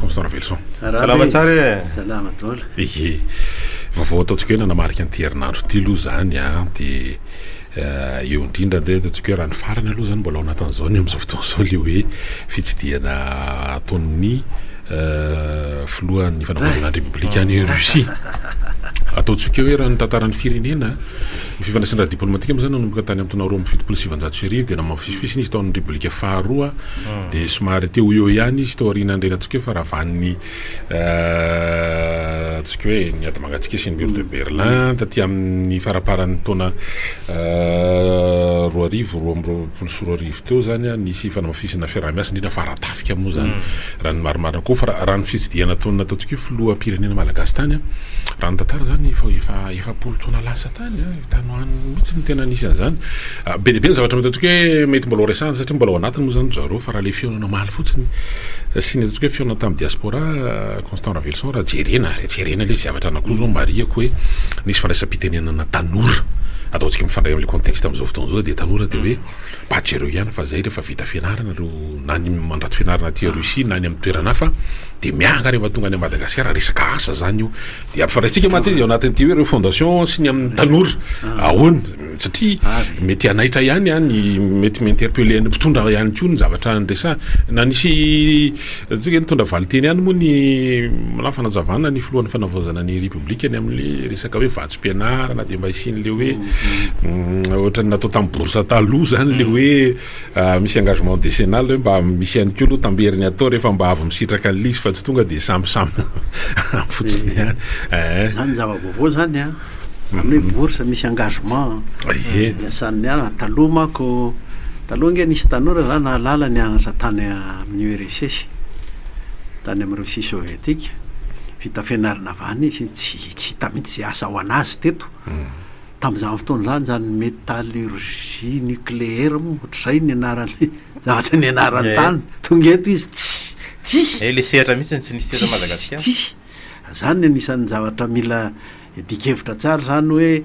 Constant Raveloson. Salama tsara e! Salama daholo. Ie. Vaovao ataontsika hoe nanamarika an'ity herinandro ity aloha izany an, dia eo indrindra dia ataontsika hoe raha ny farany aloha izany mbola ao anatin'izao ny amin'izao fotoana izao ilay hoe fitsidihana ataon'ny filohan'ny fanavaozana ny Repoblika any Russie. Ataontsika hoe raha ny tantaran'ny firenena, ny fifandraisana ara-diplomatika moa izany nanomboka tany amin'ny taona 1972 dia namafisifisina izy tao amin'ny Repoblika faharoa dia somary teo ho eo ihany izy tao aorianan'ireny antsika hoe faharavan'ny antsika hoe ny ady mangatsiaka sy ny mur de Berlin taty amin'ny faraparan'ny taona 2000 2022 teo zany a nisy fanamafisana fiaraha-miasa indrindra fa ara-tafika moa zany raha ny marimarina koa fa raha ny fitsidihana ataon'ny nataontsika hoe filoham-pirenena malagasy tany a raha ny tantara zany efa efa 40 taona lasa tany a tany ho any mihitsy ny tena nisy an'izany. Be dia be ny zavatra mety ataontsika hoe mety mbola ho resahana satria mbola ao anatiny moa izany ry zareo fa raha ilay fihaonana omaly fotsiny sy ny ataontsika hoe fihaonana tamin'ny diaspora Constant Raveloson raha jerena raha jerena ilay izy zavatra anankiroa izao marihako hoe nisy fandraisam-pitenenana tanora ataontsika mifandray amin'ilay contexte amin'izao fotoana izao dia tanora dia hoe mba jereo ihany fa zay rehefa vita fianarana ireo na ny mandrato fianarana aty Russie na any amin'ny toerana hafa dia mianga rehefa tonga any Madagasikara resaka asa zany io dia ampifandraisintsika mantsy izy ao anatin'ity hoe refondation sy ny amin'ny tanora ahoana satria mety hanaitra ihany an ny mety mi-interpeller ny mpitondra ihany koa ny zavatra niresahana na nisy tsika nitondra valinteny ihany moa ny na fanazavana ny filohan'ny fanavaozana ny repoblika ny amin'le resaka hoe vatsim-pianarana dia mba hisian'le hoe ohatran'ny natao tamin'ny bourse taloha zany le hoe Misy engagement décennal hoe mba misy ihany koa aloha tamberiny atao rehefa mba avy misitraka an'ilay izy fa tsy tonga dia samy samy fotsiny ihany. Eh. Zany zava-baovao zany an. Amin'ny hoe bourse misy engagement. Ie. Iasan'ny ala. Taloha manko, taloha ange nisy tanora za nahalala nianatra tany amin'ny URSS, tany amin'ny Russie soviétique. Vita fianarana avy any izy, tsy tsy hita mihitsy izay asa ho an'azy teto. Tamin'izany fotoana izany, izany métallurgie nucléaire moa, ohatr'izay ny anaran'ilay zavatra nianarany tany. Tonga eto izy, tsisy, tsisy. Eh, le sehatra mihitsy no tsy nisy teto Tsisy, Madagasikara. tsisy. Izany ny anisan'ny zavatra mila iadian-kevitra tsara izany hoe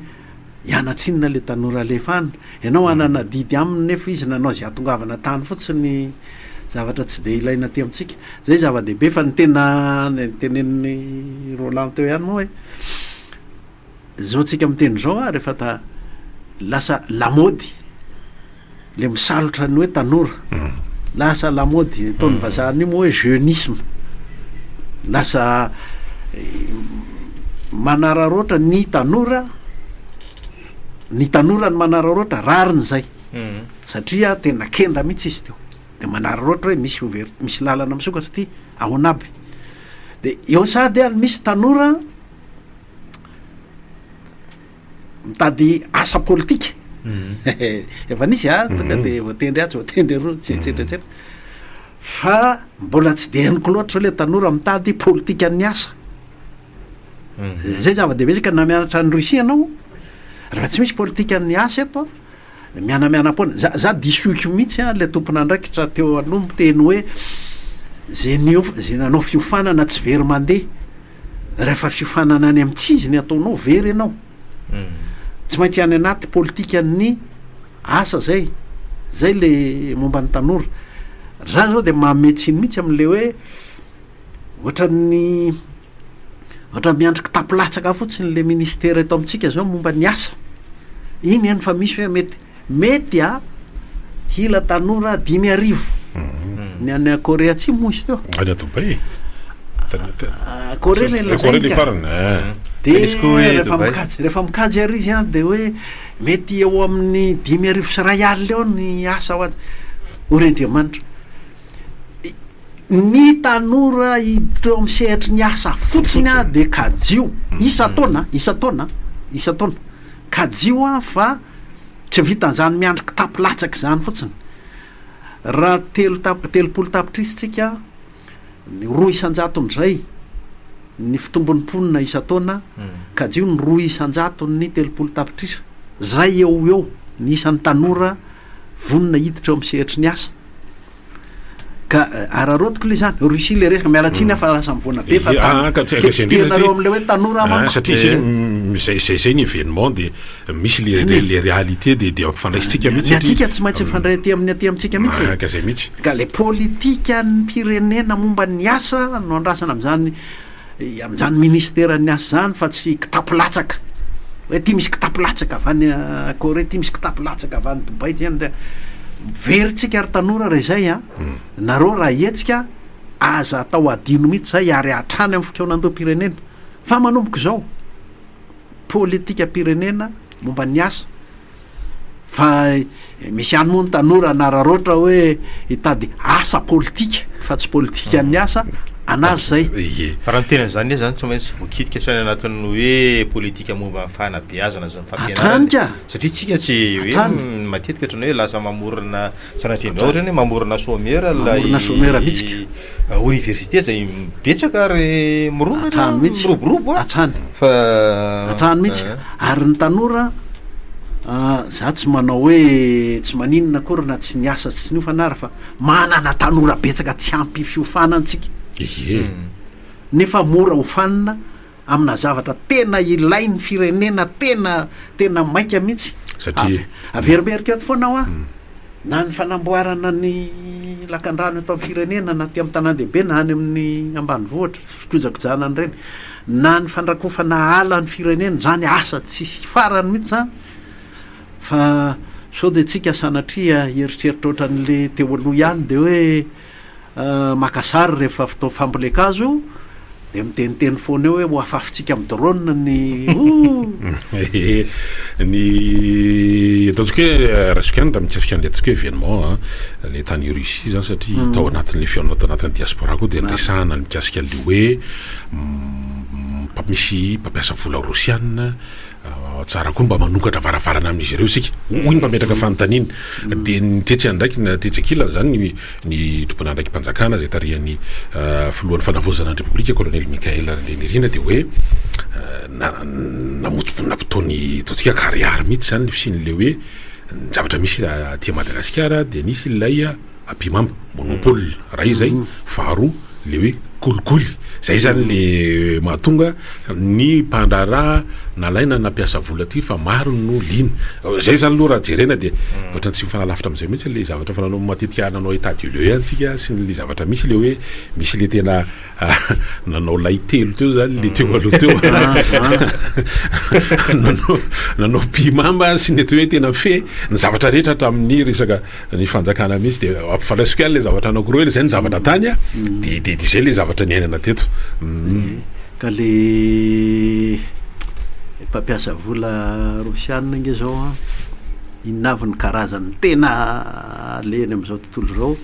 hianatra inona ilay tanora alefa any. Ianao hanana adidy aminy nefa izy nanao izay hahatongavana tany fotsiny, zavatra tsy dia ilaina aty amintsika. Izay zava-dehibe fa ny tena tenenin'i Roland teo ihany moa hoe Zao tsika miteny zao a rehefa ta lasa lamaody le misalotra ny hoe tanora lasa lamaody ataon'ny vazaha an'io moa hoe jeunisme lasa manararaotra ny tanora ny tanora ny manararaotra rariny zay satria tena kenda mihitsy izy teo de manararaotra hoe misy ouvert misy lalana misokatra ty ahoana aby de eo sady a misy tanora mitady asa politika efa nisy a tonga de voatendry atsy voatendry aroa et cetera et cetera fa mbola tsy de henoko loatra zao le tanora mitady politikan'ny asa zay zava-dehibe zay ka na mianatra any Russie ianao raha tsy misy politikan'ny asa eto Mianamianam-poana. Za za disoiko mihitsy an le tompon'andraikitra teo aloha miteny hoe ze niof ze nanao fiofanana tsy very mandeha. Rehefa fiofanana any amin'ny tsy izy ny ataonao very ianao. Tsy maintsy any anaty politikan'ny asa zay. Zay le momba ny tanora. Za zao de manome tsiny mihitsy am'le hoe ohatran'ny Ohatran'ny miandry kitapo latsaka fotsiny le ministera eto amintsika zao momba ny asa. Iny eny fa misy hoe mety mety a hila tanora 5000 ny any Korea Atsimo moa izy teo. Any Dubaï. Korea le lazainy ka. De rehefa mikajy rehefa mikajy ary izy an de hoe mety eo amin'ny 1050 eo ny asa ho azy. O ry Andriamanitra. Ny tanora hiditra eo amin'ny sehatry ny asa fotsiny ah de kajio isan-taona, isan-taona, isan-taona, kajio ah fa tsy vitan'izany miandry kitapo latsaka izany fotsiny. Raha telo tap- 30 tapitrisa tsika, ny roa isan-jaton'izay ny fitombon'ny mponina isan-taona, kajio ny roa isan-jaton'ny 30 tapitrisa, zay eo ho eo ny isan'ny tanora vonona hiditra eo amin'ny sehatry ny asa. Ka araraotiko le zany, Russie le resaka, miala tsiny aho fa lasa mivoana be fa ah, ka tsy- ka zay indrindra tekiteknareo satria- am'le hoe tanora Ah, manko. satria zay zay zay zay ny événement de misy le le le réalité de de ampifandraisintsika mihitsy Ny antsika tsy maintsy mifandray aty amin'ny aty amintsika mihitsy e. Ah, ka zay mihitsy. Ka le politikan'ny-pirenena momba ny asa no andrasana amin'izany amin'izany ministeran'ny asa izany fa tsy kitapo latsaka hoe ty misy kitapo latsaka avy any Corée, ty misy kitapo latsaka avy any Dubaï, ty any very tsika ry tanora raha izay a, nareo raha hihetsika aza atao adino mihitsy zay ary hatrany amin'ny fikaonandoham-pirenena fa manomboka izao politikam-pirenena momba ny asa Fa misy ihany moa ny tanora hanararaotra hoe hitady asa politika fa tsy politikan'ny asa, anazy zay. Ie. Fa raha ny tena izany anie zany tsy maintsy voakitika hatrany anatin'ny hoe politika momba ny fanabeazana sy ny fampianarana Hatrany ka! satria tsika tsy hoe Hatrany. matetika ohatran'ny hoe lasa mamorona sanatria indray ohatran'ny hoe mamorona sommaire ilay Mamorona sommaire mihitsy ka. oniversite izay betsaka ary mirongatra Hatrany mihitsy. miroborobo a! Hatrany. Fa Hatrany mihitsy. Ary ny tanora Za tsy manao hoe tsy maninona akory na tsy niasa sy tsy niofana ary fa manana tanora betsaka tsy ampy fiofanana tsika. Ie. Nefa mora ofanina amina zavatra tena ilain'ny firenena tena tena maika mihitsy. Satria. Averimberiko eto foana hoa na ny fanamboarana ny lakandrano eto amin'ny firenena na aty amin'ny tanàn-dehibe na any amin'ny ambanivohitra. fikojakojana an'ireny, na ny fandrakofana ala ny firenena, izany asa tsisy farany mihitsy izany, fa sao dia tsika sanatria hieritreritra ohatran'le teo aloha ihany dia hoe maka sary rehefa fotoa fambolen-kazo dia miteniteny foana eo hoe ho afafintsika amin'ny drone ny ooh. Ny ataontsika hoe raisiko ihany raha mikasika an'ilay ataontsika hoe événement an, ilay tany Russie zany satria tao anatin'ilay fihaonana tao anatin'ny diaspora koa dia niresahana ny mikasika an'ilay hoe misy mpampiasa vola rosiana, tsara koa mba manokatra varavarana amin'izy ireo isika, hoy ny mpametraka fanontaniana. Dia ny tetsy andraikiny na tetsy ankilany izany ny ny tompon'andraiki-panjakana izay tarihan'ny filohan'ny fanavaozana ny Repoblika Kolonely Michaël Randrianirina dia hoe namotopotoana ataontsika ankarihary mihitsy izany ny fisian'ilay hoe ny zavatra misy aty Madagasikara dia nisy ilay ampihimamba, monopole, iray izay, faharoa le hoe kolikoly, zay zany le mahatonga ny mpandraharaha nalaina nampiasa vola aty fa maro no liana, zay zany aloha raha jerena dia ohatran'ny tsy mifanalavitra am'zay mihitsy le zavatra efa nanao matetika nanao état du lieu ihany tsika sy ny le zavatra misy le hoe misy le tena Nanao lay telo teo zany le teo aloha teo. Nanao nanao pimamba sy ny atao hoe tena fe ny zavatra rehetra hatramin'ny resaka ny fanjakana mihitsy de ampifandraisiko ihany le zavatra anankiroa hoe zay ny zavatra tany a de de de zay le zavatra niainana teto. Ka le mpampiasa vola rosianina ange zao an, inona avy ny karazany tena alehany amin'izao tontolo izao?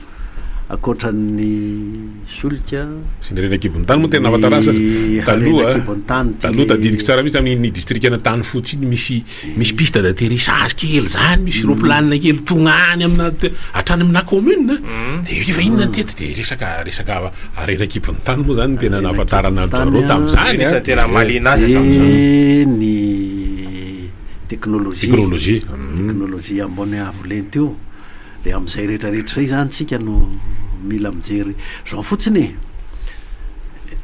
Ankoatra ny solika. Sy ny harena an-kibon'ny tany moa tena nahafantarana azy Ny harena taloha an-kibon'ny tany ity taloha le tadidiko tsara mihitsy tamin'iny distrikan'Antanifotsy iny misy misy piste d'atterrissage kely zany misy roplanina kely tonga any amina hatrany amina commune de efa inona ny teto de resaka resaka harena an-kibon'ny tany moa zany no tena Harena nahafantarana an-kibon'ny an-dry zareo tany tamin'izany Anisan'ny a. tena mahaliana azy hatramin'izao. De ny teknolojia. Teknolojia. Teknolojia ambony avo lenta io. Dia amin'izay rehetra rehetra izay izany tsika no mila mijery izao fotsiny e!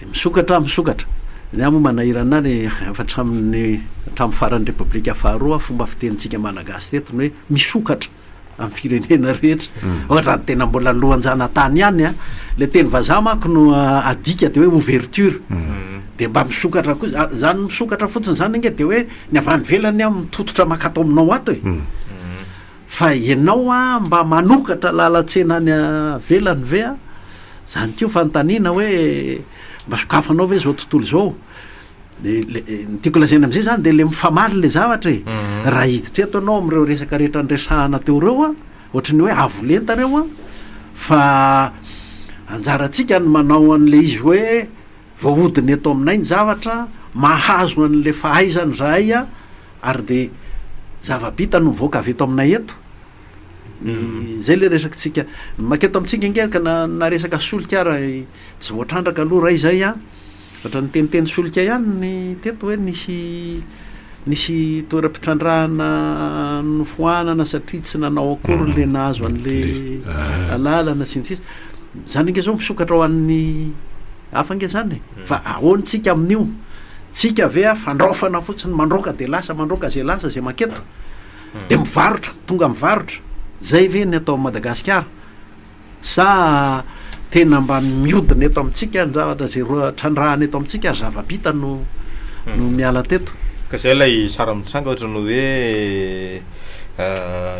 Misokatra misokatra. Ny ahy moa manahirana ahy efa hatramin'ny hatramin'ny faran'ny Repoblika faharoa fomba fitenintsika Malagasy teto ny hoe misokatra amin'ny firenena rehetra. Ohatra ny tena mbola lohan-janatany ihany an, ilay teny vazaha manko no adika dia hoe ouverture. Dia mba misokatra koa, izany misokatra fotsiny izany ange dia hoe ny avy any ivelany an mitototra mankato aminao ato e. Fa ianao a mba manokatra lalan-tsena any avelany ve a? Zany koa fanontaniana hoe mba sokafanao ve zao tontolo izao? De le ny tiako lazaina am'zay zany de le mifamaly le zavatra e. Raha hiditra eto ianao am'ireo resaka rehetra niresahana teo ireo a, ohatry ny hoe avo lenta ireo a, fa anjarantsika ny manao an'le izy hoe voahodina eto aminay ny zavatra, mahazo an'le fahaizana izahay a, Ary dia zava-bita no mivoaka avy eto aminay eto. Ny, zay le resakitsika, ny maketo amintsika ange ka na, na resaka solika ara tsy voatrandraka aloha ray zay an, ohatran'ny niteniteny solika ihany ny teto hoe nisy, nisy toeram-pitrandrahana nofoanana satria tsy nanao akory le nahazo an'le alalana sy ny sisa. Zany ange zao misokatra ho an'ny hafa ange zany e. Fa ahoana tsika amin'io? Tsika ve a fandraofana fotsiny mandroaka de lasa mandroaka ze lasa ze maketo de mivarotra tonga mivarotra zay ve ny atao Madagasikara sa tena mba miodina eto amintsika ny zavatra ze trandrahana eto amintsika ary zava-bita no no miala teto. Ka zay ilay sary mitranga ohatran'ny hoe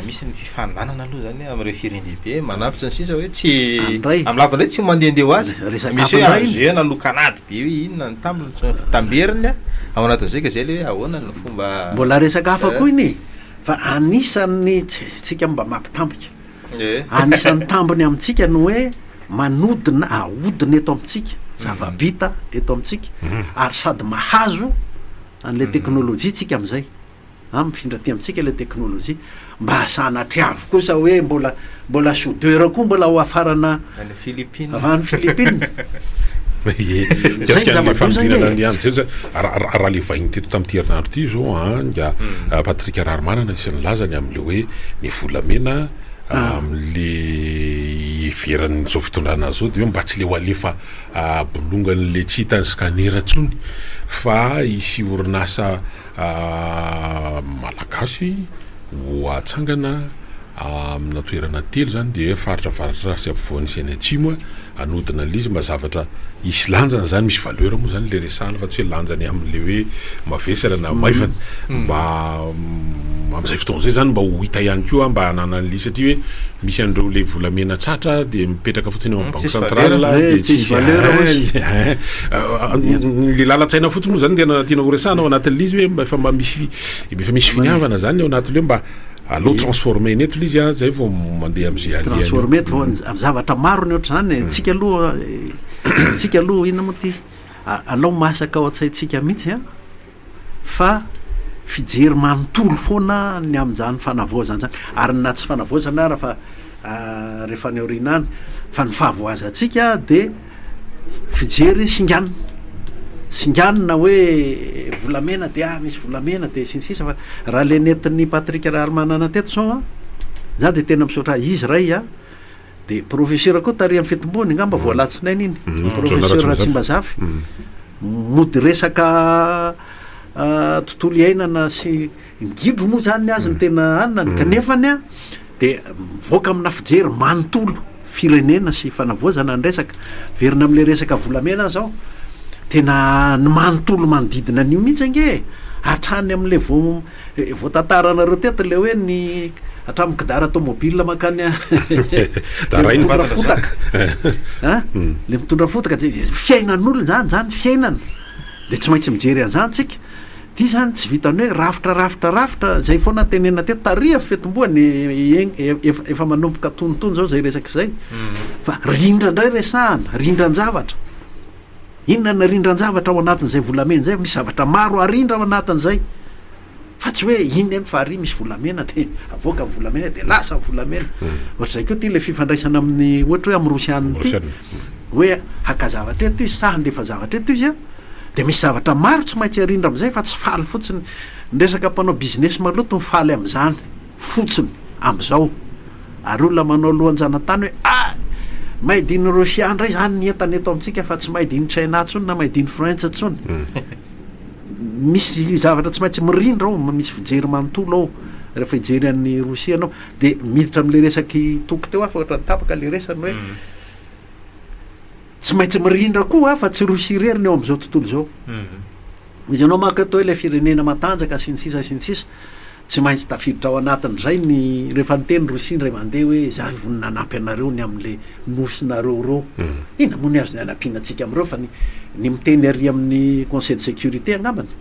misy ny fifaninanana aloha zany amin'ireo firendehibe manampy sy ny sisa hoe tsy Andray. amin'ny lafiny hoe tsy mandehandeha ho azy. Resaka Misy hoe hafa indray iny. enjehina lokanady be hoe inona ny tambiny sy ny fitamberiny ao anatin'izay ka zay le hoe ahoana ny fomba Mbola resaka hafa koa iny e, fa anisan'ny tsy tsika mba mampitambika. Anisan'ny tambiny amintsika ny hoe manodina, ahodina eto amintsika, zava-bita eto amintsika ary sady mahazo an'ilay teknolojia tsika amin'izay. An, mifindra aty amintsika ilay teknolojia. Mba sanatria avy kosa hoe mbola mbola soudeur koa mbola ho hafarana Any Philippines. avy any Philippines. Ie, Zay ny mikasika an'ilay zava-doza fanodinana ange ny e. andro zay zany, ra- ra- raha le vahiny teto tamin'ity herinandro ity izao an, nga Patrick Raharimanana isan'ny nilaza ny amin'ilay hoe ny volamena amin'le iheveran'izao fitondrana izao dia hoe mba tsy le ho alefa bolongan'le tsy hitan'ny scanner intsony fa hisy orinasa Malagasy ho atsangana amina toerana telo zany dia faritra avaratra sy afovoany sy any atsimo hanodina an'ilay izy mba zavatra hisy lanjany zany, misy valeur moa zany le resahana fa tsy hoe lanjany amin'le hoe mavesatra na maivana mba amin'izay fotoana izay zany mba ho hita ihany koa mba hanana an'ilay izy satria hoe misy an'ireo le volamena tratra dia mipetraka fotsiny eo amin'ny banque Tsisy centrale valeur. dia Eh, tsisy tsisy valeur hozy. eh, le lalan-tsaina fotsiny moa zany tena tiana ho resahana ao anatin'ilay izy hoe mba efa mba misy efa misy finiavana zany ao anatin'ilay hoe mba aleo transformer-na eto ilay izy a zay vao mandeha amin'izay alehany eo. Transformer eto vao amin'ny zavatra maro ny ohatr'izany e. Tsika aloha eh, tsika aloha inona moa ty? Alao masaka ao an-tsaintsika mihitsy a. fa fijery manontolo foana ny amin'izany fanavaozana izany, ary na tsy fanavaozana ara fa rehefa any aoriana any, fa ny fahavoazantsika dia fijery singanina, singanina hoe volamena dia ah misy volamena dia sy ny sisa fa raha le nentin'i Patrick Raharimanana teto zao an, za dia tena misaotra azy, izy ray an, De professeur koa tary amin'ny fitombony angamba vao alatsinainy iny, professeur Ratsimbazafy, mody resaka tontolo iainana sy ny gidro moa zany ny azy no tena anona kanefany an de mivoaka amina fijery manontolo firenena sy fanavaozana ny resaka, miverina amle resaka volamena aho zao, tena ny manontolo manodidina an'io mihitsy ange e, hatrany amle vao Voatantaranareo teto ilay hoe ny hatramin'ny kidara tomobile mankany le mitondra fotaka a le mitondra fotaka de fiainan'olona zany zany fiainana de tsy maintsy mijery an'izany tsika ty zany tsy vitan'ny hoe rafitra rafitra rafitra zay foana tenenina teto tary fitomboany eny efa efa manomboka tonitony zao zay resaka izay fa rindra indray resahana rindran-javatra Inona ny rindran-javatra ao anatin'izay volamena izay? Misy zavatra maro arindra ao anatin'izay. Fa tsy hoe iny eny fa ary misy volamena dia avoaka ny volamena dia lasa ny volamena. Ohatr'izay koa ity ilay fifandraisana amin'ny ohatra hoe amin'ny Rosiana ity. Hoe haka zavatra eto izy sa handefa zavatra eto izy an, dia misy zavatra maro tsy maintsy arindra amin'izay fa tsy faly fotsiny. Ny resaka mpanao business maloto no faly amin'izany. fotsiny amizao ary olona manao lohanjanatany hoe ah! Made in Russia ndray zany ny entana eto amintsika fa tsy made in China tsony na made in France tsony misy zavatra tsy maintsy mirindra ao misy fijery manontolo ao rehefa hijery an'i Rosia ianao de miditra am'le resaky Toky teo aho fa ohatran'ny tapaka le resany hoe tsy maintsy mirindra koa fa tsy Rosia irery ny eo am'izao tontolo izao izy ianao manko eto hoe le firenena matanjaka sy ny sisa sy ny sisa Tsy maintsy tafiditra ao anatin'izay ny, rehefa niteny Rosia indray mandeha hoe izahay vonona hanampy anareo ny amin'ilay nosinareo ireo. Inona moa ny azony hanampiana antsika amin'ireo fa ny, ny miteny ary amin'ny conseil de sécurité angambany?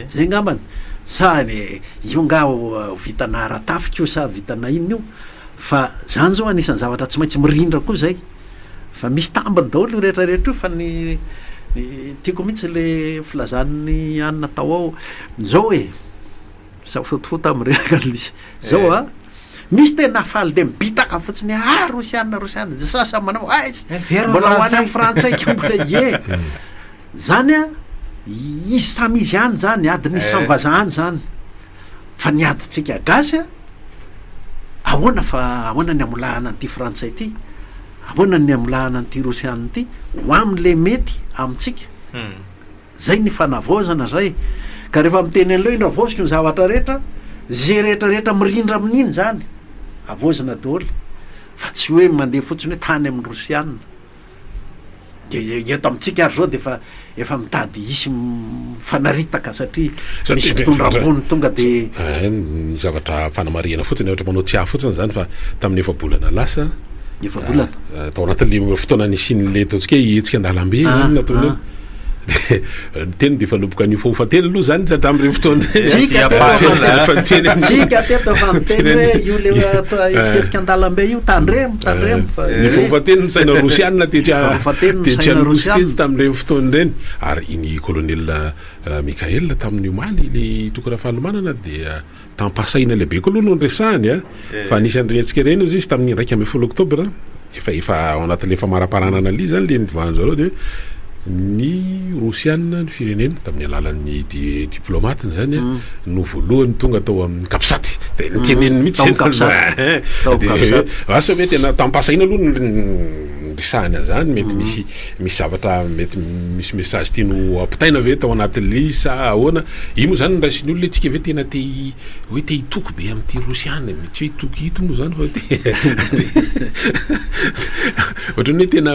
Izay angambany. Sa io angaha ho vitana ara-tafika io sa vitana inona io? Fa izany izao anisan'ny zavatra tsy maintsy mirindra koa izay. Fa misy tambiny daholo io rehetra rehetra io fa ny, ny tiako mihitsy ilay filazan'ny anona tao ao. Izao e! Misafotofoto aho mirehaka an'ilay Zao a! Misy tena faly dia mibitaka fotsiny ah Rosiana Rosiana dia sasany manao aiza mbola ho any amin'ny frantsay koa mbola ie! Zany a izy samy izy ihany zany adin'izy samy vazaha any zany fa ny adintsika gasy a ahoana fa ahoana ny hamolahana an'ity frantsay ity? Ahoana ny hamolahana an'ity Rosiana ity ho amin'ilay mety amintsika? Zay ny fanavaozana zay. Ka rehefa miteny an'ilay hoe indro avaoziko ny zavatra rehetra, ze rehetra rehetra mirindra amin'iny zany avaozina daholo fa tsy hoe mandeha fotsiny hoe tany amin'ny Rosiana. De eto amintsika ary zao de efa efa mitady hisy mifanaritaka satria misy mpitondra ambony tonga de. Ny zavatra fanamarihana fotsiny, ohatra manao tsiahy fotsiny zany fa tamin'ny efa-bolana lasa, Efa-bolana. Tao anatin'le fotoana nisian'le ataontsika hoe hetsika an-dalambe zany nataony eo. Ny teny dia efa nomboka nihofahofa teny aloha zany hatramin'ireny fotoana ireny. Tsika teto efa niteny Tsika teto efa niteny hoe io le hetsiketsika an-dalambe io tandremo tandremo fa Nihofahofa teny ny saina rosianina tetsy tetsy Anosy tetsy tamin'ireny fotoana ireny. Ary iny colonel Mickaël tamin'ny omaly ilay Toky Rafalimanana dia Tam-pahasahiana lehibe koa aloha no niresahany a, fa anisan'ny rentsika ireny ozy izy tamin'ny 11 oktobra, efa efa ao anatin'le famaraparanana an'le izy zany le nivoahan-dry zareo dia hoe ny Rosiana ny firenena tamin'ny alalan'ny di- diplomatiny zany a no voalohany tonga tao amin'ny Capsat, de niteneniny mihitsy Tao Capsat. Tao de Capsat. asa hoe tena tam-pahasahiana aloha no niresahany an'zany, mety misy Misy zavatra mety misy message tiany ho ampitaina ve tao anatin'ilay izy sa ahoana? Io moa zany noraisin'ny olona hoe tsika ve tena te hoe te hitoky be amin'ity Rosiana e? Tsy hoe hitoky ito moa zany fa te ohatran'ny hoe tena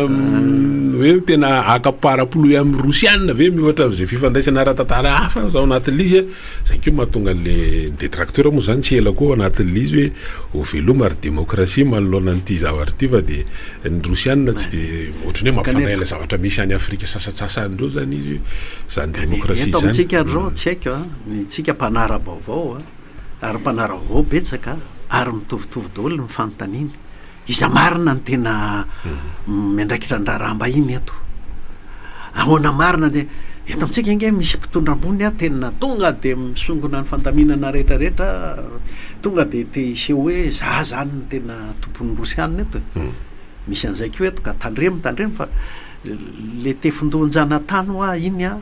hoe tena haka parapluie amin'ny Rosiana ve mihoatra amin'izay fifandraisana ara-tantara hafa aza ao anatin'ilay izy a? Zay koa mahatonga an'le detracteur moa zany tsy ela koa ao anatin'ilay izy hoe ho veloma ry demokrasia manoloana an'ity zavatra ity fa dia Ny Rosiana tsy dia ohatran'ny hoe mampifandray ilay zavatra misy any Afrika sasantsasany ireo zany izy hoe zany demokrasia Eto zany. amintsika ary zao tsy haiko a, ny tsika mpanara-baovao a, ary mpanara-baovao betsaka ary mitovitovy daholo ny fanontaniany, iza marina no tena miandraikitra ny raharaham-bahiny eto? Ahoana marina dia eto amintsika ange misy mpitondra ambony a tena tonga dia misongona ny fandaminana rehetra rehetra, tonga dia te hiseho hoe za zany no tena tompon'ny Rosiana eto e. Misy an'izay koa eto ka tandremo tandremo fa le tefin-dohan-janatany hoa iny a,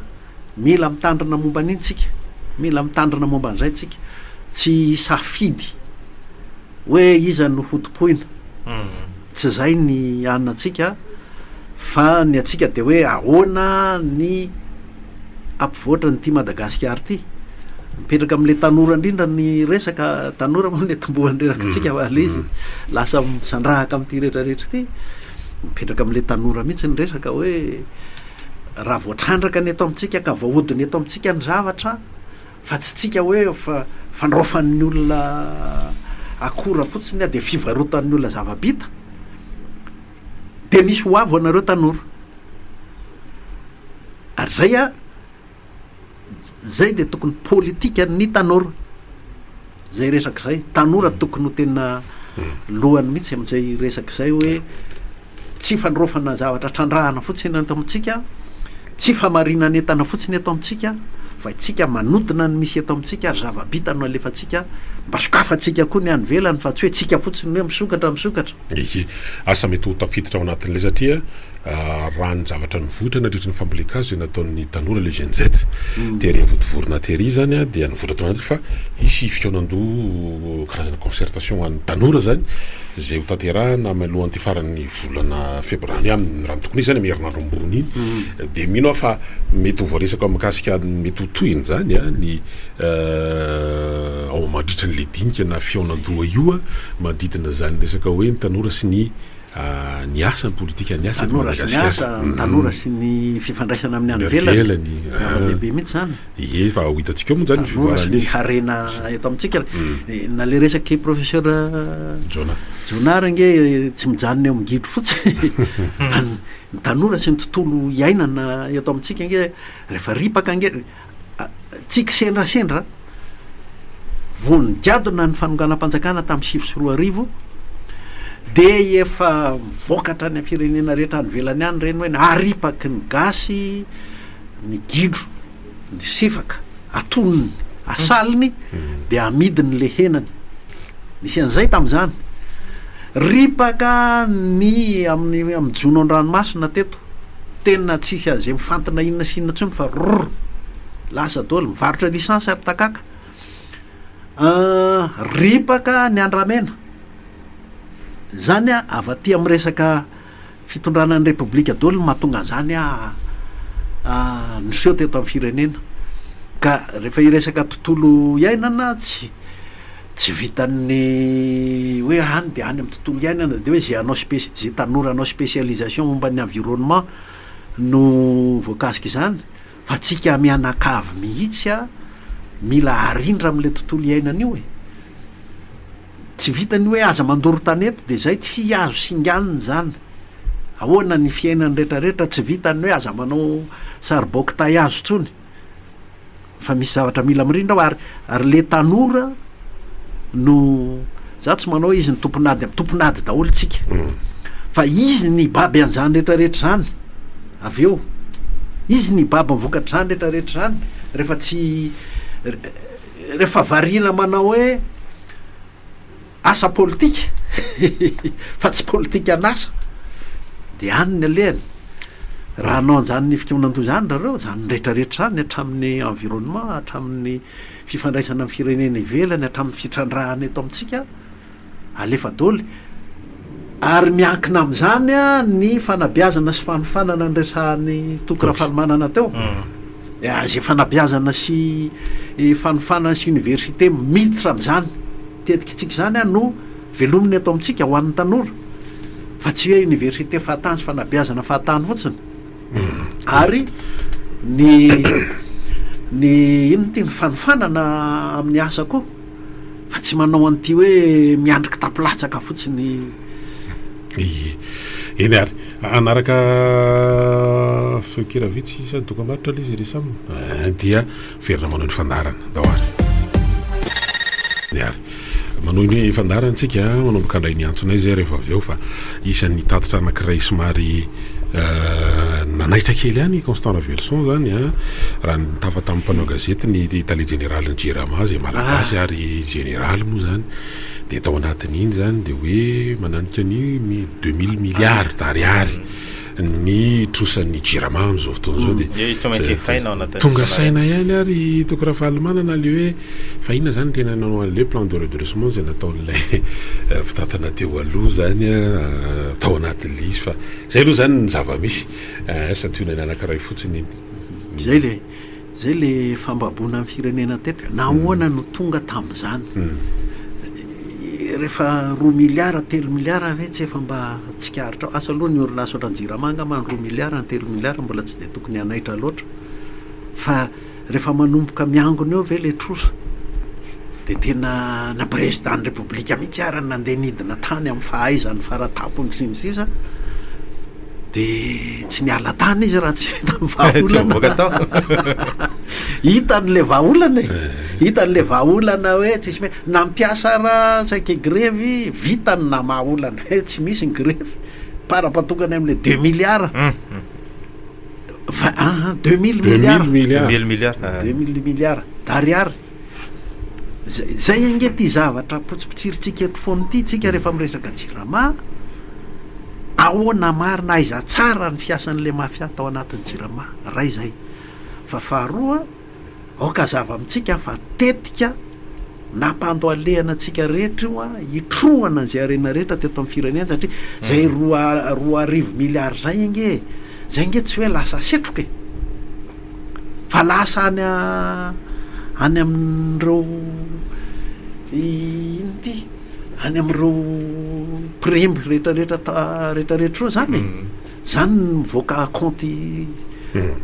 mila mitandrina momba an'iny tsika, mila mitandrina momba an'izay tsika, tsy hisafidy hoe iza no hotompoina, tsy izay ny anona antsika fa ny antsika de hoe ahoana ny hampivoatra an'ity Madagasikara ity. Mipetraka amin'ilay tanora indrindra ny resaka, tanora moa no itomboan'ny rerakitsika fa ilay izy lasa misandrahaka amin'ity rehetrarehetra ity. Mipetraka amin'ilay tanora mihitsy ny resaka hoe raha voatrandraka ny eto amintsika ka voahodina eto amintsika ny zavatra fa tsy tsika hoe fa fandraofan'ny olona akora fotsiny dia fivarotan'ny olona zava-bita dia misy ho avy ho anareo tanora. Ary zay a, zay de tokony politikan'ny tanora, zay resaka zay, tanora tokony ho tena lohany mihitsy am'zay resaka zay hoe tsy fandraofana zavatra trandrahana fotsiny eto amintsika, tsy famarinan'entana fotsiny eto amintsika fa itsika manodina ny misy eto amintsika ary zava-bita no alefantsika, mba sokafantsika koa ny any ivelany fa tsy hoe tsika fotsiny no hoe misokatra misokatra. Ehe, asa mety ho tafiditra ao anatin'ilay satria Raha ny zavatra nivoitra nandritra ny fambolen-kazo izay nataon'ny tanora le Gen Z tery Vontovorona tery izany dia nivoitra tao anaty fa hisy fikaonandoha karazana concertation ho an'ny tanora izany izay ho tanterahana mialohan'ity faran'ny volana febroary amin'ny raha ny tokony izy izany amin'ny herinandro ambony iny dia mino aho fa mety ho voaresaka mikasika ny mety ho tohiny izany ny ao mandritra an'ilay dinika na fihaonandoha io manodidina izany resaka hoe ny tanora sy ny ny asa, ny politika ny asa eto Tanora sy ny Madagasikara. asa, ny tanora sy ny fifandraisana amin'ny any Ny ivelany. ivelany, Zava-dehibe mihitsy izany. Ie, fa ho hitantsika eo moa izany ny Tanora sy ny fivoaran'izy. harena eto amintsika. Na le resak'i professeur Jonah. Jonah ary ange tsy mijanona eo amin'ny gidro fotsiny fa ny ny tanora sy ny tontolo iainana eto amintsika ange rehefa ripaka ange Tsy kisendrasendra, vao nigadona ny fanonganam-panjakana tamin'ny 2009 dia efa mivoaka hatrany amin'ny firenena rehetra any ivelany any ireny hoe naripaky ny gasy ny gidro, ny sifaka, atonony, asaliny dia amidiny le henany. Nisy an'izay tamin'izany. Ripaka ny amin'ny amin'ny jono an-dranomasina teto. Tena tsisy aze mifantina inona sy inona intsony fa rrr lasa daholo, mivarotra licence ary takaka. Ripaka ny andramena. Zany avy aty amin'ny resaka. Fitondrana ny Repoblika daholo no mahatonga an'izany niseho teto amin'ny firenena. Ka rehefa hiresaka tontolo iainana tsy tsy vitan'ny hoe any dia any amin'ny tontolo iainana dia hoe izay hanao spé- izay tanora hanao spécialisation momba ny environnement no voakasika izany fa tsika mianakavy mihitsy mila arindra amin'ilay tontolo iainana io e. Tsy vitan'ny hoe aza mandoro tanety dia zay, tsy azo singanina izany. Ahoana ny fiainany retraretra, tsy vitan'ny hoe aza manao saribao kitay hazo intsony fa misy zavatra mila mirindra ao ary ary le tanora no za tsy manao hoe izy ny tompon'ady am tompon'ady daholo tsika fa izy ny hibaby an'izany retraretra izany avy eo, izy ny hibaby ny vokatr'izany retraretra izany rehefa tsy Rehefa variana manao hoe asa politika fa tsy politikan'asa dia any ny alehany. Raha hanao an'izany fikaonandoha izany nareo, izany rehetrarehetra izany hatramin'ny environnement, hatramin'ny fifandraisana amin'ny firenena ivelany, hatramin'ny fitrandrahana eto amintsika, Alefa doly. Ary miankina amin'izany ny fanabeazana sy fanofanana niresahan'i Toky Rafalimanana teo. Izay fanabeazana sy fanofanana sy université miditra amin'izany tetikitsika izany no velomina eto amintsika ho an'ny tanora. Fa tsy hoe université fahatany sy fanabeazana fahatany fotsiny. Ary ny ny inona ity ny fanofanana amin'ny asa koa. Fa tsy manao an'ity hoe miandry kitapo latsaka fotsiny. Ie. Eny ary. Hanaraka feon-kira vitsy sa dokambarotra ilay izy ry Sam? Eh, dia miverina manohy ny fandaharana. Ndao ary. Eny ary. Manohy ny fandaharana tsika, manomboka handray ny antsonay izay rehefa avy eo fa isan'ny tatitra anankiray somary Nanaitra kely ihany i Constant Raveloson izany an, raha nitafa tamin'ny mpanao gazety ny tale jeneralin'ny Jirama izay malagasy ary jeneraly moa izany, dia tao anatin'iny izany dia hoe mananika ny 2000 milliards d'ariary ny trosan'ny Jirama amin'izao fotoana izao dia tonga saina ihany ary i Toky Rafalimanana ilay hoe fa inona izany tena nanao an'ilay plan de redressement izay nataon'ilay mpitantana teo aloha izany an, tao anatin'ilay izy fa Zay aloha zany ny zava-misy eh, santionany anankiray fotsiny iny. Zay le zay le fambaboana ny firenena teto e, nahoana no tonga tamin'izany? Rehefa roa milliards telo milliards ve tsy efa mba tsikaritrao? Asa aloha ny orinasa ohatran'ny Jirama angamba ny roa milliards ny telo milliards mbola tsy dia tokony hanaitra loatra fa Rehefa manomboka miangona eo ve le trosa de tena na président ny république mihitsy ara no nandeha nidina tany amin'ny fahaizany faratampony sy ny sisa de tsy niala tany izy raha tsy tamin'ny vahaolana hitany le vahaolana e hitany le vahaolana hoe tsisy me nampiasa raha saika grevy vitany namaha olana hoe tsy misy ny grevy para-patokany am'le deux milliards Fa aa 2000 milliards. 2000 milliards. 2000 milliards d'ariary. Zay zay ange ty zavatra potsipotsirintsika eto foana ity tsika rehefa miresaka jirama. Ahoana marina aiza tsara ny fiasan'le mafia tao anatin'ny jirama. Ray zay. Fa faharoa Aoka hazava amintsika fa tetika nampandohalehana antsika rehetra io hitrohana izay harena rehetra teto amin'ny firenena satria izay 22 milliards izay ange e, izay ange tsy hoe lasa setroka e, fa lasa any any amin'ireo ino ity, any amin'ireo mpiremby rehetra rehetra rehetra rehetra ireo izany e. Zany ny mivoaka kaonty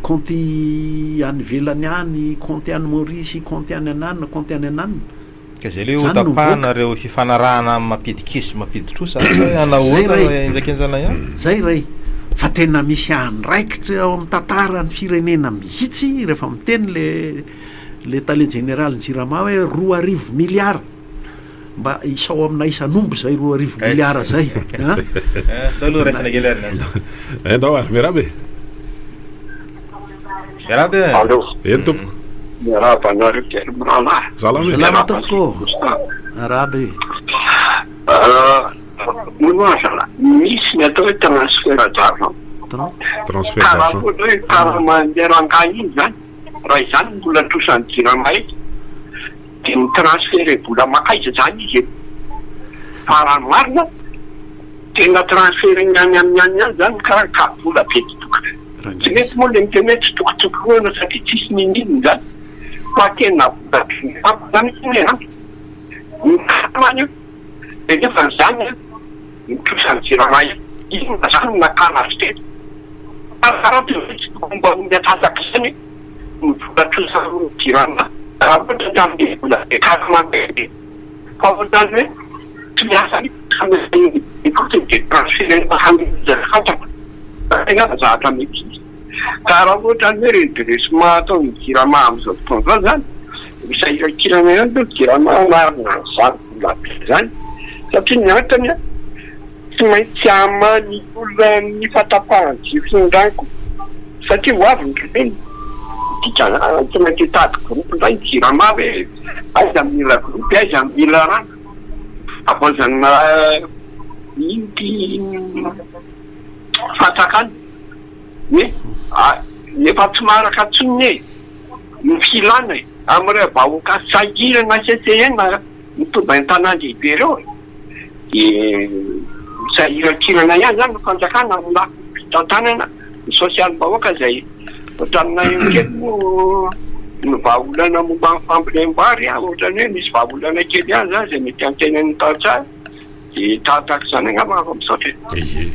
kaonty any ivelany any, kaonty any Maorisy, kaonty any ananona, kaonty any ananona. Ka zay le hoe hotapahana reo fifanarahana mampidi-keso sy mampidi-trosa sa hoe hanahoana henjakenjana ihany? Zay ray, fa tena misy andraikitra ao amin'ny tantaran'ny firenena mihitsy rehefa miteny le le tale jeneralin'ny jirama hoe 2000 miliara. Mba isao amina isan'omby zay 2000 miliara zay a! Ndao aloha raisina kely ary ny antso. Eh, ndao ary, miarahaba e! Miarahaba e! Allo. Eny tompoko. Miarahaba anareo telo mirahalahy. Salama e! Salama tompoko. Miarahaba e! Hono hoa zalahy, misy ny atao hoe transfert d'argent. Transfert d'argent. Ka raha ohatra hoe karaman'ilay rangahy iny izany, raha izany no mbola trosan'ny jirama eto, Dia mi-transferer vola mankaiza izany izy e? Fa raha ny marina. Tena transfert-na any aminy any ihany zany ka ka vola be tsy tokony tsy mety moa le miteny hoe tsy tokotokorohana satria tsisy n'inon'inona zany fa tena vola be mitampoka zany anie an! Ny karama io de nefa zany an ny trosan'ny jirama io inona zany no nakana azy teto? Fa raha ohatra ve tsy tokony mba ho miatsasak'izany ny vola trosan'ny jirama raha ohatra ka amin'ny vola be karama be Fa ohatran'ny hoe tsy miasa mihitsy fa ny fotsiny dia transfert-na any izay fantako fa tena zavatra mety izy. Ka raha ohatra ny hoe redressement ataon'ny jirama amin'izao fotoana izao izany, misahirakirana ihany aloha jirama marina an'izany vola be izany satria ny antony an, tsy maintsy hamaha ny olona ny fahatapahan-jiro sy ny rano koa satria ho avy ny ririna, dikan'izany tsy maintsy hitady groupe indray ny jirama hoe aiza no mila groupe, aiza no mila rano, havaozana ino ity fatsakana hoe efa tsy maharaka intsony e ny filana e amin'ireo vahoaka sahirana sesehena. Ny mpomba ny tanàn-dehibe ireo e! Dia misahiran-kirana ihany izany ny fanjakana amin'ny lafiny fitantanana ny sosialim-bahoaka izay ohatran'ny naheno kely moa ny vahaolana momba ny fambolem-bary an, ohatran'ny hoe misy vahaolana kely ihany izany izay mety antenain'ny tantsaha dia tahatahaka izany angamba fa misaotra e! Ie.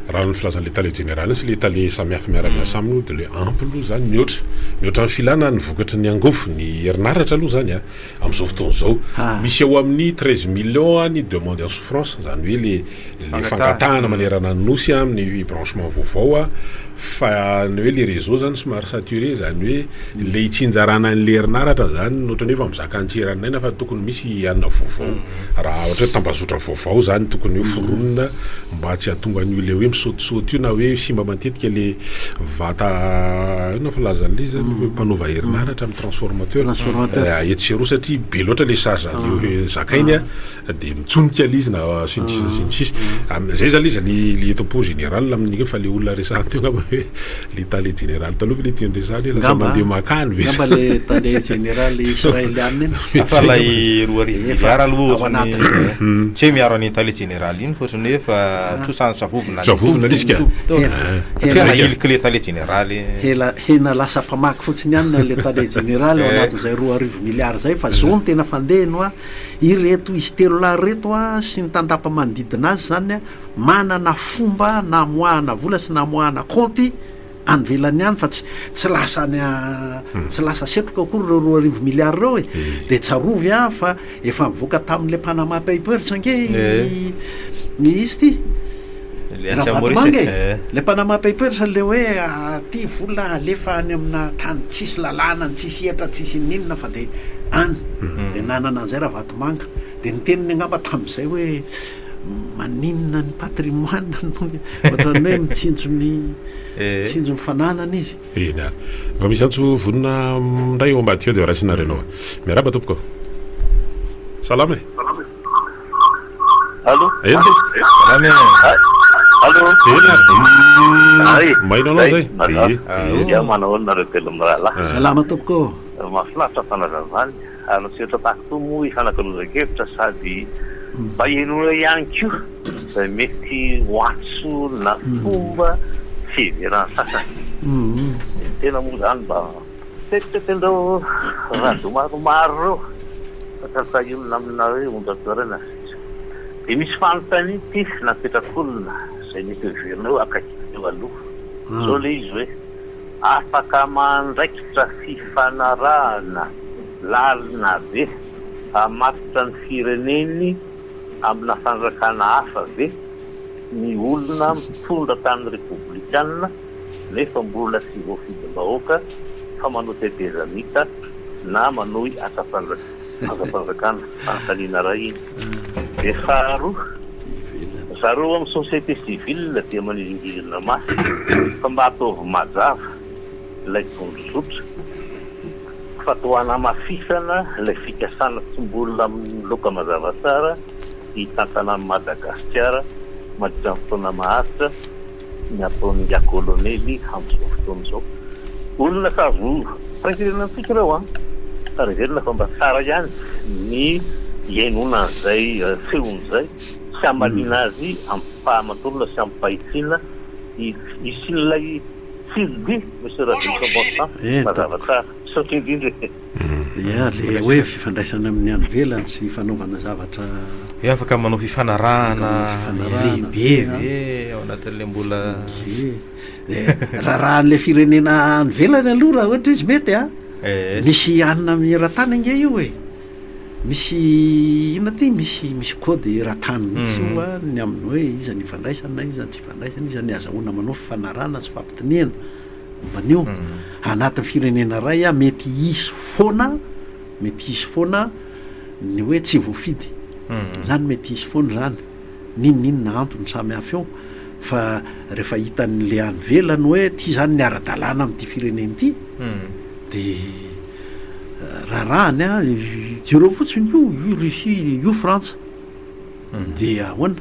Raha ny filazan'ilay tale jeneraly sy ilay tale samihafa miara-miasa aminy aloha dia ilay ampy aloha izany mihoatra mihoatra ny filana ny vokatry ny angofo ny herinaratra aloha izany a amin'izao fotoana izao. Misy eo amin'ny treize millions ny demande en souffrance izany hoe le le fangatahana manerana ny nosy amin'ny branchement vaovao a fa ny hoe le réseau izany somary saturé izany hoe le hitsinjarana an'ilay herinaratra izany ohatran'ny hoe efa mizaka ny tsy eran'ny aina fa tokony misy hanina vaovao. Raha ohatra hoe tambazotra vaovao zany tokony ho foronina mba tsy hahatonga an'io le hoe misaotisaoty io na hoe simba matetika le vata inona filazan'le izy zany hoe mpanova herinaratra amin'ny transformateur etsy sy eroa satria be loatra le charge le zakainy de mitsonika le izy na sy ny sisa sy ny sisa. Zay zany le izy ny le topo général amin'iny fa le olona resahana teo angamba hoe le tale jeneraly taloha ve le tiany resahana hoe lasa mandeha makany ve? Angamba le tale jeneraly israelianina iny. Fa ilay 2000 milliards aloha ao anatin'ny tsy hoe miaro an'iny tale jeneraly iny fa ohatran'ny hoe efa trosan'ny savovona ny Savovona ilay izy ka. Tsy hoe nahiliky le tale jeneraly. Hela hena lasa mpamaky fotsiny ihany na le tale jeneraly ao anatin'izay 2000 milliards izay fa zao no tena fandehany hoa ireto izy telo lahy ireto sy ny tandapa manodidina azy zany manana fomba namoahana vola sy namoahana kaonty any ivelany any fa tsy tsy lasa any tsy lasa setroka akory ireo 2000 milliards ireo e. Dia tsarovy a fa efa nivoaka tamin'ilay Panama Papers ange ny izy ity Ravatomanga e. Ilay Panama Papers ilay hoe aty vola alefa any amina tany tsisy lalàna, tsisy hetra, tsisy n'inona fa dia any. Dia nanana an'izay Ravatomanga. Dia ny teniny angamba tamin'izay hoe Maninona ny patrimoine no ohatran'ny hoe mitsinjo ny mitsinjo ny fananana izy. Eny ary. Mba misy antso vonona indray eo ambadika eo dia raisinareo aloha. Miarahaba tompoko. Salama e. Allo. Eny tompoko. Salama e. Allo. Eny ary. Maino anao zay. Ie. Ia manao ahoana nareo telo mirahalahy. Salama tompoko. Mahafinaritra fanazavana. Ary tsy eto an-takoto moa ifanakalozan-kevitra sady mba henoina ihany koa izay mety ho antso na fomba fiheveran'ny sasany. Ny tena moa izany mba mitetitetety an'ireo radio maromaro ireo fa tsy ampitahiolona amina hoe onjam-pihaonana sisa. Dia misy fanontaniana ity napetrak'olona izay mety hoheverina hoe akaiky teo aloha. Izao ilay izy hoe. Afaka mandraikitra fifanarahana lalina be hamatotra ny fireneny amina fanjakana hafa ve ny olona mitondra tany repoblikana nefa mbola tsy voafidim-bahoaka fa manao tetezamita na manohy asam-panjakana? Fanontaniana iray iny. Dia faharoa, zareo amin'ny société civile dia manizingizina mafy fa mba ataovy mazava ilay tondrozotra fa toa hanamafisana ilay fikasana tsy mbola miloaka mazava tsara hitantana an'i Madagasikara mandritra ny fotoana maharitra ny ataon'ingahy kolonely amin'izao fotoana izao. Olona sady mpiray firenena amintsika ireo an! Ary heverina fa mba tsara ihany ny hihainoana an'izay feony izay. sy hamaliana azy am-pahamatorana sy am-pahitsiana hisian'ilay tsiridia Monsieur Raveloson Constant. Eny Mazava tompoko. tsara. Misaotra indrindra e. Ia, le hoe fifandraisana amin'ny any ivelany sy fanaovana zavatra. Hoe afaka manao Afaka manao fifanarahana fifanarahana lehibe ve an? ve ao anatin'ilay mbola. Ie. Dia raharahan'ilay firenena any ivelany aloha raha ohatra izy mety an. Eh. Misy anona amin'ny eran-tany ange io e. Misy inona ty? Misy misy code eran-tany mihitsy io an, ny amin'ny hoe iza ny ifandraisana, iza ny tsy ifandraisana, iza ny azahoana manao fifanarahana sy fampitoniana momba an'io. Anatin'ny firenena iray an, mety hisy foana, mety hisy foana ny hoe tsy voafidy. Izany mety hisy foana izany, n'inon'inona antony samy hafa eo, fa rehefa hitan'le any ivelany hoe ity izany ny ara-dalàna amin'ity firenena ity, dia raharahany a, jereo fotsiny io, io Russie, io Frantsa, dia ahoana?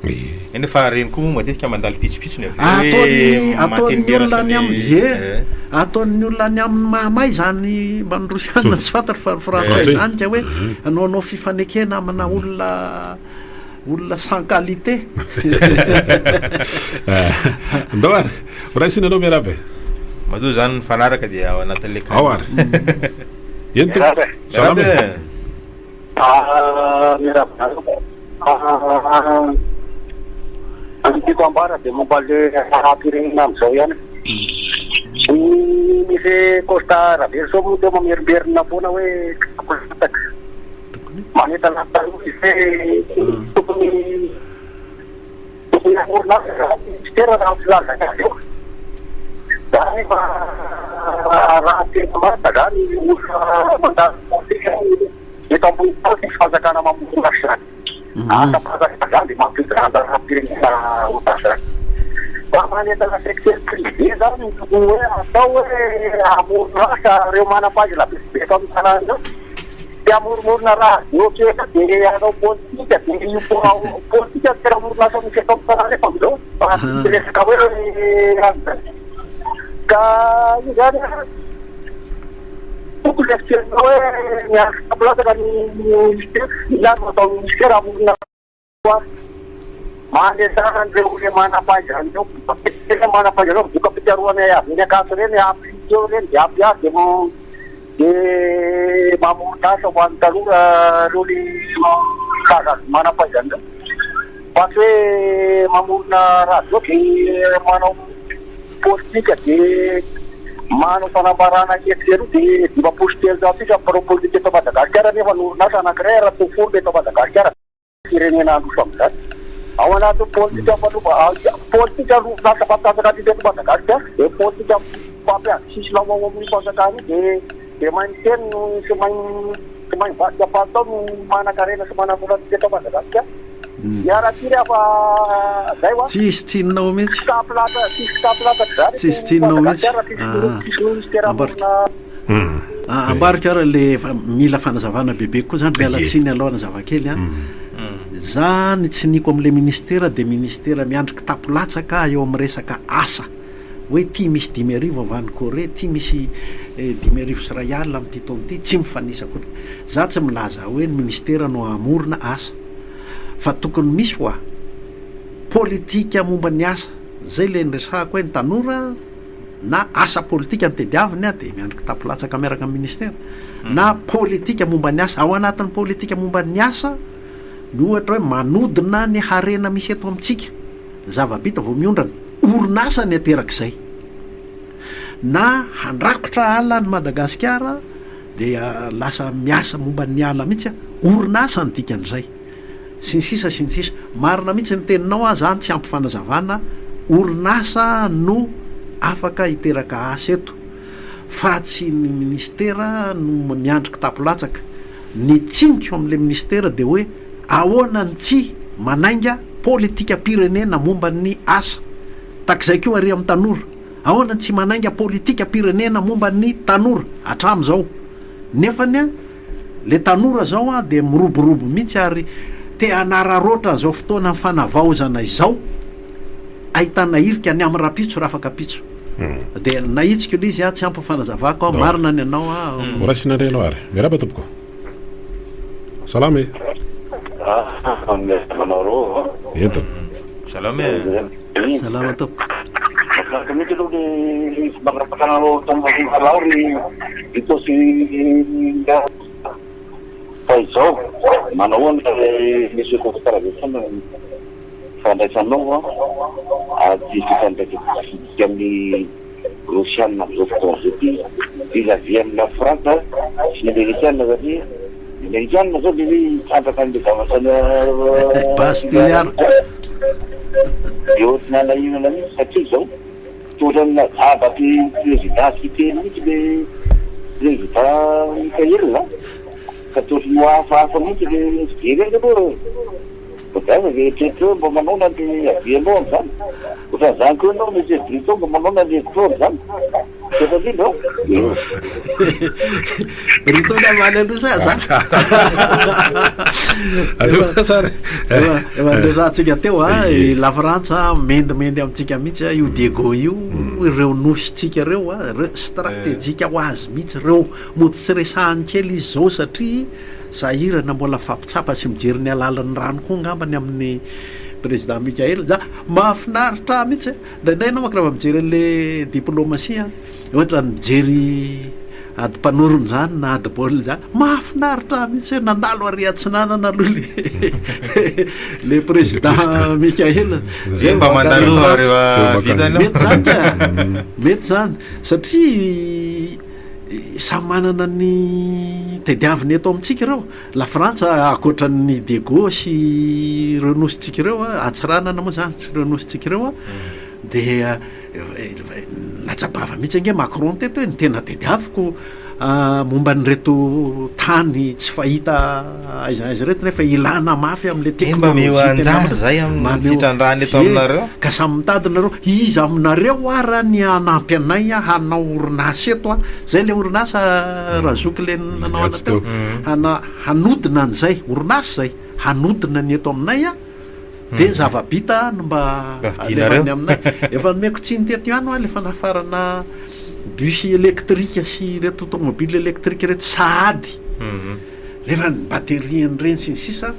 Eny fa reny koa moa matetika mandalo pitsopitsony avy eo hoe Ataon'ny ataon'ny mampihemera olona sy any ny aminy, ie, eh. ataon'ny olona any aminy mahamay izany mba ny Rosiana tsy fantatro fa ny Frantsay Frantsay. izany ka hoe hanaonao fifanekena amina olona olona sans qualité. Ndao ary, horaisina anao miarahaba e. Matoa zany mifanaraka dia ao anatin'ilay Ao ary. Eny tompoko. Miarahaba e. Salama e. Miarahaba e. Ah, miarahaba anareo. Ah, ny tiako ambara dia momba le raharaham-pirenena amin'izao ihany. Ny Monsieur Costa Raveloson moa teo mamerimberina foana hoe kitapo latsaka. Manentana ny tanora izy hoe tokony tokony hamorona asa izany ny minisitera raha ny filazany azy eo. Za nefa raha tena marina izany olona mandalo politika eto ambony tany tsisy fanjakana mamorona asa izany. Asam-panjakana izany dia mampiodina anjaram-pirenena ohatran'izany. Mba manentana secteur privé izany no tokony hoe atao hoe hamorona asa ireo manam-pahaizana betsaka eto amin'ny tanàna ireo. Te hamoromorona radio kely eo dia hanao politika dia io politika no tena orinasa misy eto amin'ny tanàna eto amin'izao fa tsy resaka hoe an'izay. Ka io izany an, tokony eritreretina hoe miandry tapilatsaka ny ministera, inona ary no ataon'ny ministera hamorona Koa manentana an'ireo olona manam-pahaizana ireo, matetika manam-pahaizana ireo voka-pikarohana avy eny Ankatso ireny, appliquer ireny dia ampiaro dia dia mamorona asa ho an'ny tanora ireo le milaza azy manam-pahaizana ireo. Fa tsy hoe mamorona radio dia manao politika dia manao fanambarana etsy sy eroa dia 350 sisa ny mpanao politika eto Madagasikara nefa ny orinasa anankiray ary toa forona eto Madagasikara. Firenena handroso amin'izany. Ao anatin'ny politika mpanova, politika lasa mpampianatra aty teto Madagasikara, dia politika mpampiady sisilao ao amin'io fanjakana io dia dia mahay miteny no sy mahay sy mahay mivadika palitao no manankarena sy manambola aty teto Madagasikara. Miala tsiny aho fa zay hoa. Tsisy tsininao mihitsy. Kitapo lasa tsisy kitapo latsaka izany Tsisy eto tsininao mihitsy. Madagasikara, tsisy tsisy ministera Ambarika. mamorona Ambariko ary le mila fanazavana bebe kokoa zany, miala tsiny aloha hanazava kely an. Za ny tsiniko amle ministera de ministera miandry kitapo latsaka eo am resaka asa, hoe ty misy 5000 avy any Corée, ty misy 2150 amty taona ty, tsy mifanisa akory. Za tsy milaza hoe ny ministera no hamorona asa, fa tokony misy hoa politika momba ny asa, zay le niresahako hoe ny tanora, na asa politika no tediaviny dia miandry kitapo latsaka miaraka amin'ny ministera, na politika momba ny asa. Ao anatin'ny politika momba ny asa ny ohatra hoe manodina ny harena misy eto amintsika, zava-bita vao miondrana, orinasa ny aterak'izay. Na handrakotra ala an'i Madagasikara dia lasa miasa momba ny ala mihitsy, orinasa ny dikan'izay. Sy ny sisa sy ny sisa. Marina mihitsy ny teninao a, zany tsy ampy fanazavana, orinasa no afaka hiteraka asa eto fa tsy ny ministera no miandry kitapo latsaka. Ny tsiniko amin'le ministera dia hoe ahoana ny tsy manainga politikam-pirenena momba ny asa. Takizay koa ary amin'ny tanora, ahoana ny tsy manainga politikam-pirenena momba ny tanora hatramin'izao nefany a. Le tanora zao an dia miroborobo mihitsy ary te hanararaotra an'izao fotoana fanavaozana izao ahitana hirika ny amin'ny rahampitso rafakapitso. Dia nahitsiko ilay izy an, tsy ampy ny fanazavako an, marina ny anao an. Ho raisina indray ianao ary. Miarahaba tompoko. Salama e. Ah, miarahaba anareo a. Entana. Salama e. Salama tompoko. Mahafinaritra mihitsy aloha le fomba anao tamin'ny raharaha ry Vito sy fa izao manahoana le Monsieur Constant Raveson ny fandraisanao aty fifandraisantsika amin'ny Rosiana amin'izao fotoana izao ity vis à vis amin'ny Lafrantsa sy ny Amerikana satria ny Amerikana zao le hoe hitrandraka an'le zavatra any Base Toliara. De ohatry ny hanahirana mihitsy satria izao toa ohatran'ny najabaky président Siteny mihitsy le président Mickaël a, ka toa ohatran'ny ho hafahafa mihitsy le fijery azy aloha e. Mba aiza ve eritreritra eo mba manaona ny avis anao amin'izany? Ohatran'izany koa ianao Monsieur Brito mba manaona ny hevitrao amin'izany? Misaotra indrindra ô! Brito namaly aloha sa za? Aleo za sary. Efa niresahantsika teo a, i Lafrantsa mendimendy amintsika mihitsy a, io Diego io, ireo nosintsika ireo a, ireo stratejika ho azy mihitsy ireo, mody tsy resahany kely izy izao satria Sahirana mbola mifampitsapa sy mijery ny halalin'ny rano koa angamba ny amin'ny président Mickaël. Za mahafinaritra ahy mihitsy e. Indraindray ianao manko raha vao mijery an'le diplomatie an, ohatra ny mijery ady mpanorona izany na ady baolina izany, mahafinaritra ahy mihitsy hoe nandalo ary atsinanana aloha le le président Mickaël. Zay mba mandalo rehefa vita aloha. Mety izany ka, mety izany satria Samy manana ny tediaviny eto amintsika ireo. La Frantsa ankoatra ny Diego sy ireo nosintsika ireo, Antsiranana moa izany sy ireo nosintsika ireo dia latsa-bava mihitsy ange Macron teto hoe ny tena tediaviko momba an'ireto tany tsy fahita aiza aiza ireto nefa ilana mafy amin'ilay Eh, mba omeo teknolojia tena anjara zay amin'ny maneho fitrandrahana eto Ie, aminareo. ka samy mitady nareo, iza aminareo ara ny hanampy anay hanao orinasa eto a, zay le orinasa Razoky le nanao ana Niatsy teo, teo. hana hanodina an'izay, orinasa zay, hanodina ny eto aminay a, de ny zava-bita no mba Mba vidianareo. alefany aminay. Efa nomeko tsiny teto ihany hoa le fanafarana bus électrique sy ireto tomobile électrique ireto sahady. Nefa ny batterie an'ireny sy ny sisa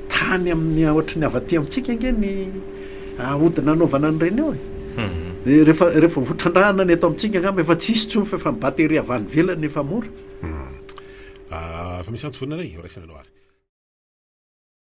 tany amin'ny ohatry ny avy aty amintsika ange ny ahodina anaovana an'ireny eo e. Dia rehefa rehefa votrandrahana ny eto amintsika angamba efa tsisy intsony fa efa ny batterie avy any ivelany efa mora. Efa misy antso vonona indray, raisina aloha ary.